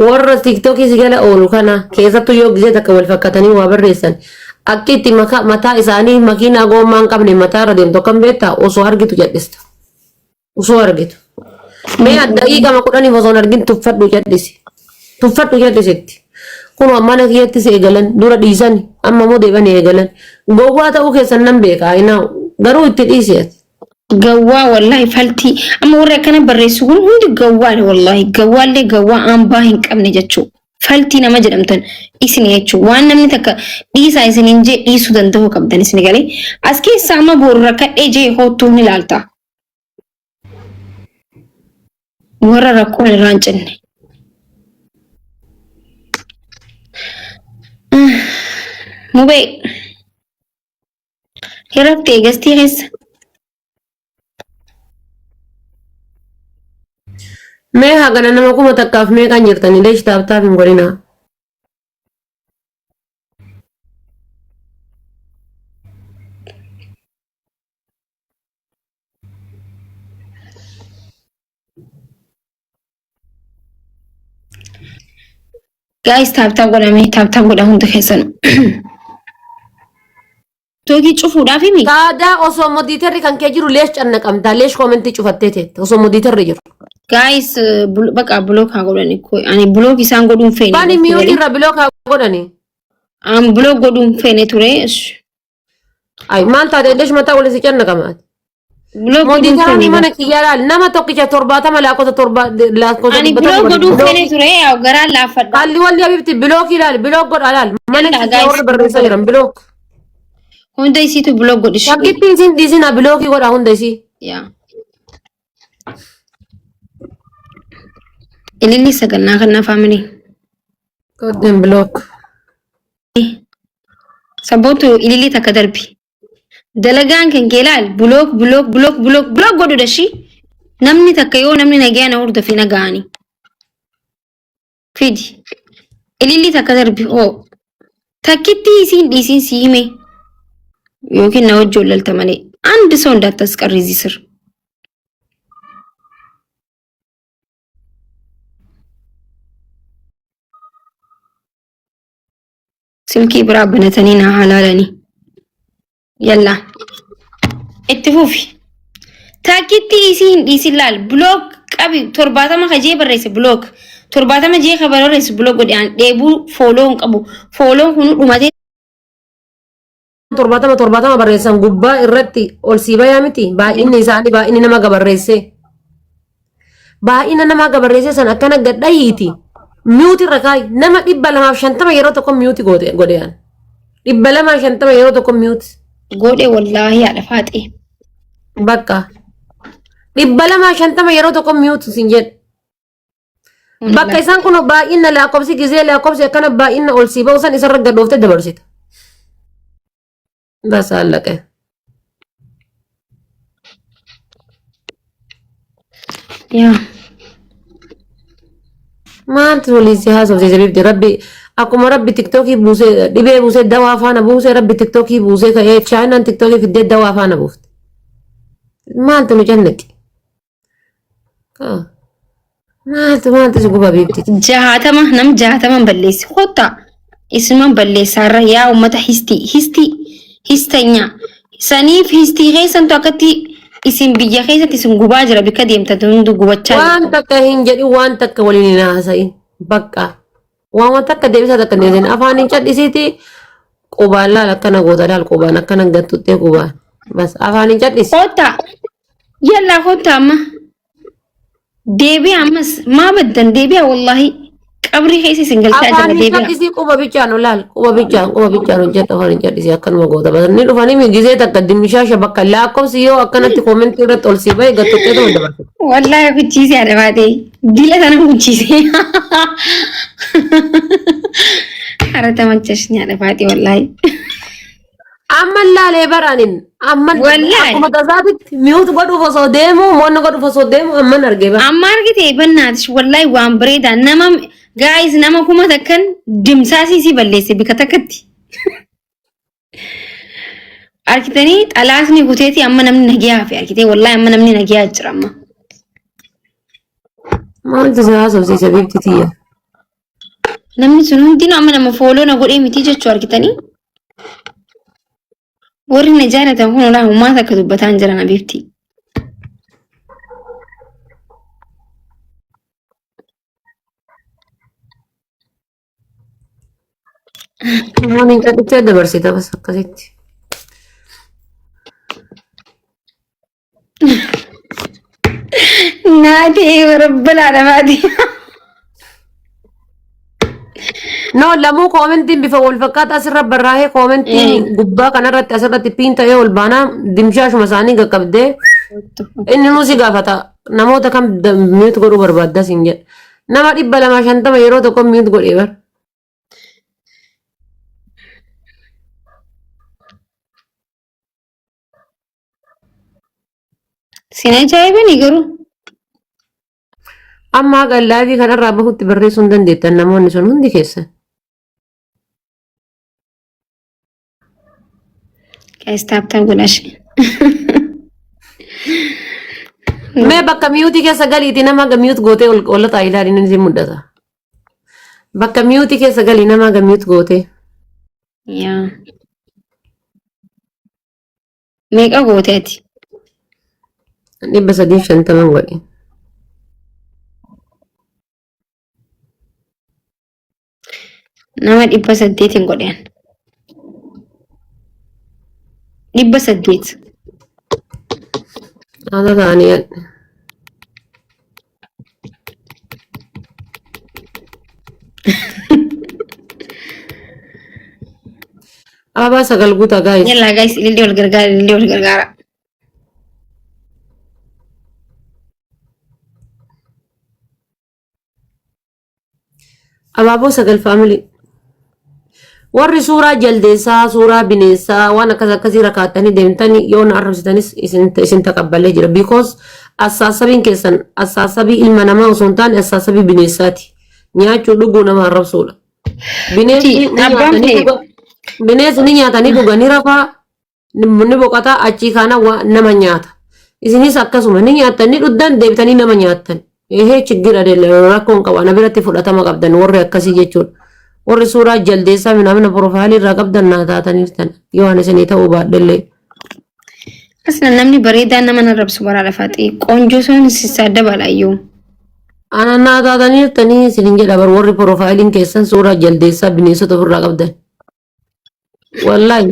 Warra tiktookii si jala oolu kana keessattuu yoo gizee takka wal fakkatanii waa barreessan akki itti mataa isaanii makiinaa goommaa hin qabne mataa irra deemtu akkam beektaa osoo argitu jal'ista. Osoo argitu. Mee daqiiqama 10f osoo hin argin tuffadhu jal'isi. Tuffadhu jal'isitti. Kun mana kiyyattis eegalan dura dhiisani amma immoo deebanii eegalan. Gowwaa ta'uu keessan nan beeka ayinaa garuu itti dhiisi ati. Gawwaa wallahi faltii amma warri akkana barreessu kun hundi gawwaadha wallahi gawwaallee gawwaa ambaa hin qabne jechuu faltii nama jedhamtan isin jechuu waan namni takka dhiisaa isiniin jee dhiisuu danda'uu qabdan isin galee as keessa amma boru rakkadhee jee hoottuu ni laalta warra rakkoon irraa hin cinne. Mubee. Hiraftee gastii keessa. Mee hagana nama 1000f meeqaan jirtanii leesh taap taap hin godhinaa. Guys tap tap godhamee tap tap godha hunda keessan. Tookii cufuudhaaf himi. Taadaa osoo modiitarri kan kee jiru leesh cannaqamtaa leesh koomentii cufattee teette osoo modiitarri jiru. Guys baqa block haa godhani. Ani block isaan godhuun feene. Bani miyuutii irra bilook haa godhani. An block godhuun feene ture. Ay maal taate leesh mataa waliin si cannaqamaati. Block godhuun Modiitarri feene. mana kiyyaa laal nama tokkicha 70 lakkoofsa torba lakkoofsa Ani dhibba block tokko godhuun feene bilookii. ture yaa garaan laaffadha. Haalli walli habibti bilookii laal bilook godha laal mana Yalla kiyyaa guys warra barreessaa jiran bilook. Hunda isiitu block godhisu. Shakkitti isin dhiisina bilookii godha hunda isii. Yaa. Ililli sagannaa kannaa faamilii. Goddeen bilook. Sabootu ililli takka darbi. Dalagaan kan kee laal block block block block block godhudha shi. Namni takka yoo namni nagaa na hordofe nagaani. Fidi. Ililli takka darbi hoo. Takkitti isiin dhiisiin si hime. Yookiin na wajji wallalta malee. Andi ሰው እንዳታስቀሪ እዚህ ስር Silkii biraa banatanii naa halaalanii. Yallaa. Itti fufi. Takkitti isii hin dhiisin laal. Block qabi 70 kajee barreesse block. 70 jee ka barreesse block godhe an dheebuu fooloo hin qabu. Fooloon kun dhumatee 70 70 barreessan gubbaa irratti ol sii bayaa miti baay'inni isaanii baay'inni nama gabarreesse. Baay'ina namaa gabarreessee san akkana gad dhahiiti. Mute irra kaayi nama 250 yeroo tokko mute goote godhe an. 250 yeroo tokko mute. Godhe wallaahi haadha faaxee. Bakka. 250 yeroo tokko mute sin jedhe. Bakka isaan kun baay'ina lakkoofsi gizee lakkoofsi akkana baay'ina ol sii ba'u san isarra gad dhooftee dabarsita. Bas allaqe. Yaa. Maaltu waliin si haasofsiise bifti rabbi akkuma rabbi tiktookii buusee dhibee buusee dawaa faana buusee rabbi tiktookii buusee ka'ee chaayinaan tiktookii fiddee dawaa faana buufte. Maaltu nu jannati? Maaltu maaltu si guba biifti? 60 nam 60 balleessi kottaa isuman balleessaarra yaa ummata histii histii histanyaa saniif histii keessantu akkatti isin biyya keessatti isin gubaa jira bikka deemtan hundu gubachaa Waan jirtan. takka hin jedhin waan takka waliin hin haasa'in. Bakka. Waan takka deebisaa takka hin deebisin. Afaan hin cadhisiiti qubaan laal akkana goota laal qubaan akkana gattuttee qubaan. Bas afaan hin cadhisi. Kottaa yallaa kottaa amma deebi'a ammas maa baddan deebi'a wallaahi qabrii keessa isin galchaa jira Afaan hin deebi'a. cadhisii quba bichaan laal quba bichaan quba bichaan hojjedha afaan hin cadhisii akkanuma goota. Bas inni dhufanii migizee takka dimshaasha bakka lakkoofsi yoo akkanatti koomentii irratti ol sii bahe gattuttee ta'uu dabarsa. Wallaahi kuchiisee haadha baatee dila sana kuchiisee. Hara tamachash haadha baatee wallaahi. Amman laalee baraanin amman Wallaahi. akkuma tasaatitti mute godhuuf osoo deemu moonna godhuuf osoo deemu amman argee bara. Amma argite bannaatish wallaahi waan bareedaa nama gaayis nama 1000 dimsaasii si balleesse bika takkatti. Argitanii xalaasni kuteeti amma namni nagiyaa hafe argitee wallaahi amma namni nagiyaa jira amma. Maaltu si haasofsiise bifti tiyya? Namni sun hundinuu amma nama follow na godhee miti jechuu argitanii. Warri na jaalatan kun olaa uumaa takka dubbataa hin jiran abiibti. Waan hin qaxichee dabarsita bas akkasitti. Naatii rabbala namaati. No, lamuu koomentiin bifa wal fakkaataa asirra barraa'ee koomentiin gubbaa kanarratti asirratti piin ta'ee ol baanaa dimshaashuma isaanii qaqqabdee inni nuu si gaafata namoota kam mute godhuu barbaadda siin jedha. Nama 250 yeroo tokko mute godhee bar. Sin ajaa'ibani garuu. Amma haga live kanarraa bahutti barreessuu hin dandeettan namoonni sun hundi keessan. Guys, tap tap godhaa ishee. Mee bakka mute keessa galiiti nama haga mute gootee ol ol ta'a ilaali inni si mul'ata. Bakka mute keessa galii nama haga mute gootee. Yaa. Meeqa goote ati? 350 godhe. Nama 800n godhe. 800. Haala ta'anii Ababaa sagal guutaa guys. Yallaa guys, ilillee wal gargaara, ilillee wal gargaara. Abaaboo sagal family. Warri suuraa jaldeessaa, suuraa bineensaa waan akkas akkasii rakaattanii deemtanii yoo na arrabsitanis isin taqabbalee jira. Because assaasabiin keessan assaasabii ilma namaa osoo hin taane assaasabii bineensaati. Nyaachuu dhuguu nama arrabsuudha. Bineensi Miti, ni abbaan nyaatanii kee dhuga. Bineensi ni nyaatanii dhuga ni rafaa ni boqotaa achii kaana waa nama nyaata. Isinis akkasuma ni nyaattan ni dhugdan deebitanii nama nyaattan. Ehee chiggir adeela rakkoo hin qabu ana biratti fudhatama qabdan warri akkasii jechuudha. Warri suuraa jaldeessaa minaamina profile irraa qabdan naa taataniirtan yoo ani isinii ta'uu baadhellee. Asna namni bareedaan nama narrabsu baraa lafaati. Qoonjoo sun sissaa dabalaayyuu. Ana naa taataniirtanii isinin jedha bar warri profileiin keessan suuraa jaldeessaa bineensota ofirraa qabdan. Wallaahi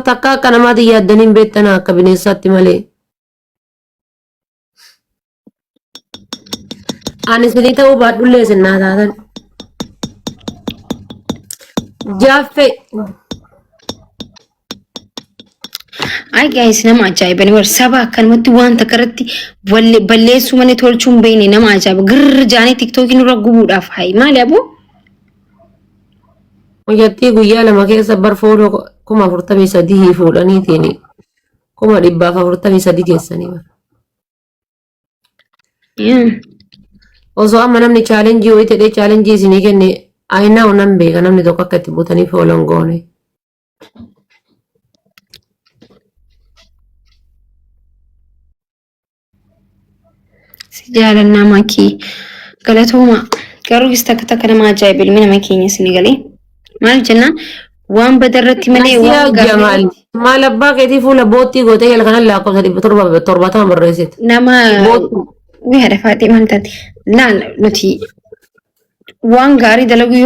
takka akka namaatti yaaddanii hin beektan akka bineensaatti malee. Ani isinii ta'uu baadhullee isin naa taatan. Jaaffee. Ay guys, nama ajaa'ibani warra saba akkanumatti waan takka irratti balleessuu malee tolchuu hin beekne nama ajaa'iba. Girr jaanii tiktookii nurra gubuudhaaf hayi maali aboo? Mucattii guyyaa 2 keessa bar follow 43,000 fuudhaniitiin 143,000 geessanii bara. Osoo amma namni challenge wayii ta'ee challenge isinii kenne ayinaa nan beeka namni tokko akka itti buutanii follow hin goone. Si jaalannaa makii galatooma garuu gis takka takka nama ajaa'iba ilmi nama keenya isin galee maal jennaan waan bada irratti malee Asiyaa waan gaarii Jamaal irratti maal abbaa keetii fuula boottii gootee jala kanan lakkoofsa 770 barreessite. Nama Boottii. wii haadha faaxee maal taate laal nuti waan gaarii dalaguu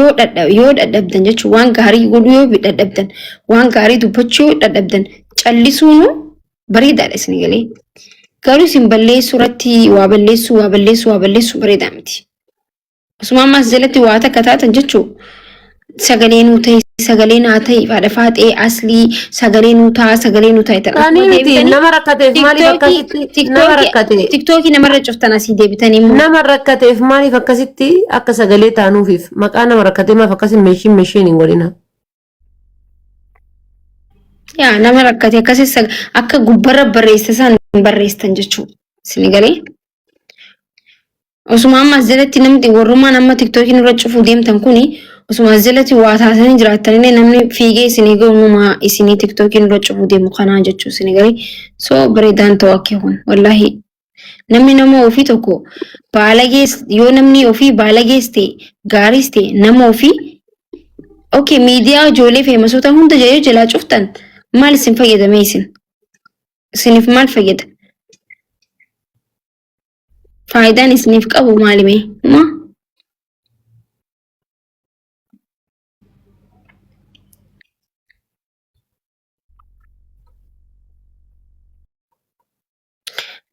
yoo dadhabdan jechuun waan gaarii godhuu yoo dadhabdan waan gaarii dubbachuu yoo dadhabdan callisuunu bareedaadha isin galee. Garuu isin balleessuu irratti waa balleessuu waa balleessuu waa balleessuu bareedaa miti. Osuma ammas jalatti waa takka taatan jechuun sagalee nuu ta'e sagalee naa ta'e haadha faaxee aslii sagalee nuu ta'a sagalee nuu ta'e ta'e. Ani miti nama rakkateef maaliif akkasitti nama rakkate Tiktookii namarra cuftan asii deebitanii immoo. Nama rakkateef maaliif akkasitti akka sagalee taanuufiif maqaa nama rakkatee maaf akkasi meeshiin meeshiin hin godhina. Yaa nama rakkate akkasi akka gubbarra barreessa san barreessitan jechuudha. Isin galee? Osuma amma as jalatti namni warrummaan amma tiktookii nurra cufuu deemtan kuni osuma as jalatti waa taasisanii jiraatanillee namni fiigee isinii gahu numaa isinii tiktookii nurra cufuu deemu kanaa jechuu isin galee. So bareedaan ta'u akka kun wallaahi namni nama ofii tokko baalagees yoo namni ofii baalagees ta'e gaariis ta'e nama ofii. Okay, miidiyaa ijoollee feemasoota hunda yoo jalaa cuftan maal isin fayyadame isin? Isiniif maal fayyada? Faayidaan isiniif qabu maali mee? Ma?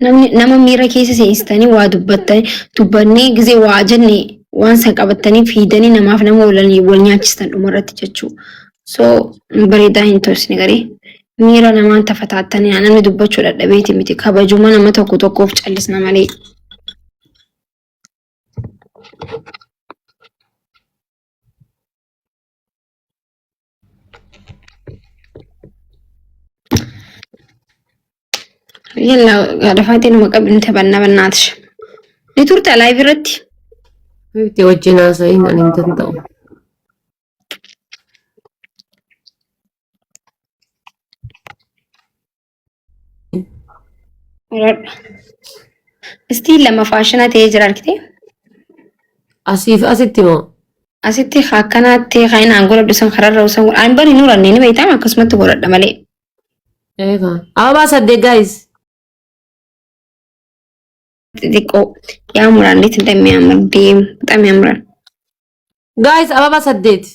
Namni nama miira keessa seensitanii waa dubbattanii dubbannee gizee waa jenne waan san qabattanii fiidanii namaaf nama wal nyaachistan dhumarratti jechuu. So bareedaa hin tolsine garee miira namaan tafataattanii namni dubbachuu dadhabeeti miti kabajuma nama tokko tokkoof callisna malee. Yalla gaadhafaatiin nama qabnu taphannaa bannaati. Ni turta live irratti? Itti wajjin haasa'iin ani hin danda'u. Muradhu. Istiin lama faashina ta'ee jira argitee? Asiif asitti moo? Asitti akkanaatti kan inni godhadhu san kararra san godha. Ani bari nuranne ni beektaa akkasumatti godhadha malee. Eegaa. Ababaa saddeet guys. Xixiqqoo yaa muraan itti damee amar deemu xamee amran. Guys ababaa saddeet.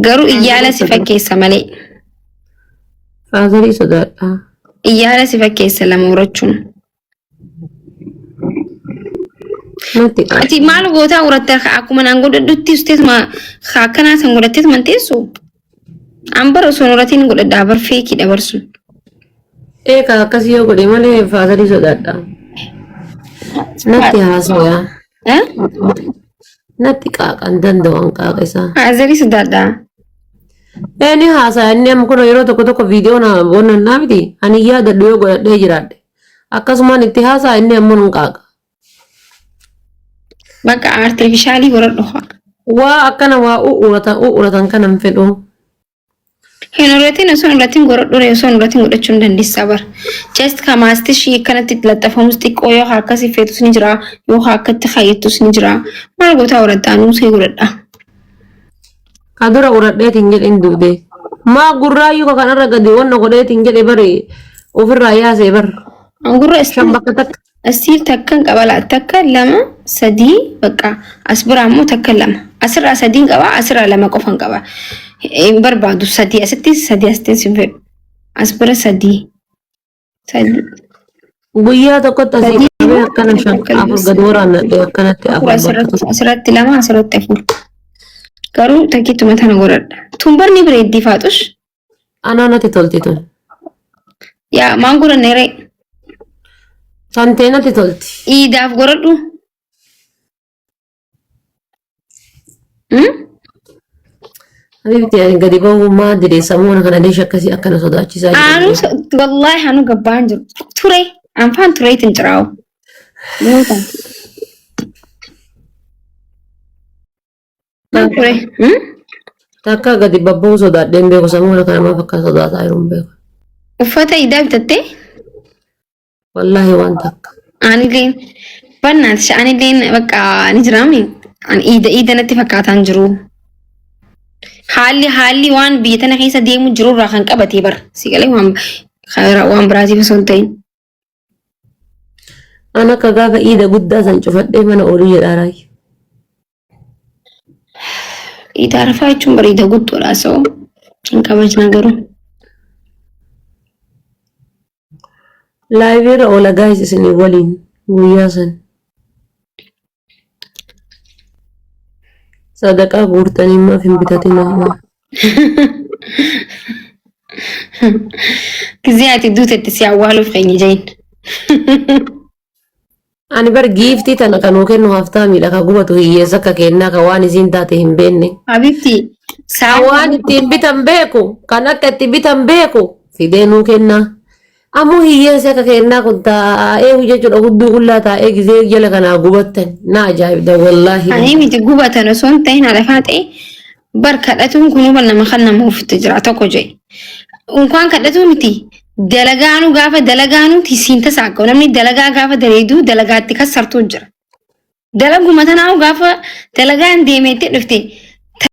Garuu iyyaala si fakkeessa malee. Faazarii sodaadha. Iyyaala si fakkeessa lama horachuun. Natti qaba. Ati maal gootaa horatte akkuma naan godhadhutti usteetuma akkanaa san godhatteetuma hin teessu. An bara osoo hin horatiin godhadhaa bar feekiidha barsun. Eegaa akkasii yoo godhe malee faazarii sodaadha. Natti haasawaa. Eh? Natti qaaqa hin danda'u an qaaqa isaa. Faazarii sodaadhaa. Ee ni haasaya inni amma kun yeroo tokko tokko viidiyoo na boonnannaa miti ani yaadadhu yoo godhadhee jiraadhe. Akkasumaan itti haasaya inni ammoo nun qaaqa. Bakka artifishaalii godhadhu. Waa akkana waa u'uratan u'uratan kana hin fedhu. Hin horatin osoo hin horatin godhadhu ree osoo hin horatin godhachuu hin dandeessaa bara. Just kamaasti ishii akkanatti itti laxxafamus xiqqoo yoo akkasii feetus ni jira yoo akkatti kaayyattus ni jira. Maal gootaa horattaa nuusee godhadha. Ka dura uradheetiin jedhe hin duudee. Maa gurraayyuu ka kanarra gadi wanna godheetiin jedhe bari ofirraa yaasee bar. Gurra Shan bakka takka. Asiif takkan qaba laa takka lama sadii bakka as biraa immoo takka lama asirraa sadiin qaba asirraa lama qofan qaba hin barbaadu sadii asitti sadii asitti sin fedhu as bira sadii sadii Guyyaa tokkotti asii sadii qabee akkana shan takka lama afur gadi sadii waraannadhe akkanatti afur afur bakka asirratti tokko. asirratti lama asirratti afur garuu takkittuma tana godhadha tumbarni bireeddii faaxush Anaa natti tolti tun. Yaa maan godhanne ree? Tantee natti tolti. Iidaaf godhadhu. Hmm? Habibti ani gadi bahuu maa jedhee samuuna kana leesha akkasii akkana sodaachisaa jira. Anu wallaahi anu gabbaan jiru. Ture. Anfaan tureetiin jiraa'u. Maal ture? Hmm? Takka gadi babba'uu sodaadhee hin beeku samuuna kana maaf akka sodaataa jiru hin beeku. Uffata iidaa bitattee? Wallaahi waan takka. Anilleen bannaati anilleen bakka ni jiraami. Ani iida iida natti fakkaataan jiru. Haalli haalli waan biyya tana keessa deemu jiru irraa kan qabatee bara. Si galee waan waan biraatiif osoo hin ta'in. An akka gaafa iida guddaa san cufadhee mana ooluu jedhaa raayyu. Iida arafaa jechuun bara iida guddoodha so hin kabajna garuu. Laayivii irra oola gaayis isinii waliin guyyaa san. Sadaqaa guurtanii maaf hin bitatinaa? Gizee ati duutetti si awwaaluuf keenya jeen. Ani bar giiftii tana kan nuu kennu haftaamiidha ka gubatu hiyyeessa akka kennaa ka waan isiin taate hin beekne. Habibti Ka saa waan ittiin bitan beeku kan akka itti bitan beeku fidee nuu kennaa. Ammoo hiyyeessi akka kennaa kun taa'ee jechuudha hudduu qullaa taa'ee gizee jala kanaa gubattan na ajaa'ibda wallaahi. Ani miti gubatan osoo hin ta'in haadha ta'e bar kadhatuun kun nama kan nama ofitti jira tokko jee. Unkaan kadhatuu miti dalagaanuu gaafa dalagaanuu siin tasaaqa'u namni dalagaa gaafa daleedu dalagaatti kassartuu jira. Dalaguma tanaa'u gaafa dalagaan deemeetti dhufte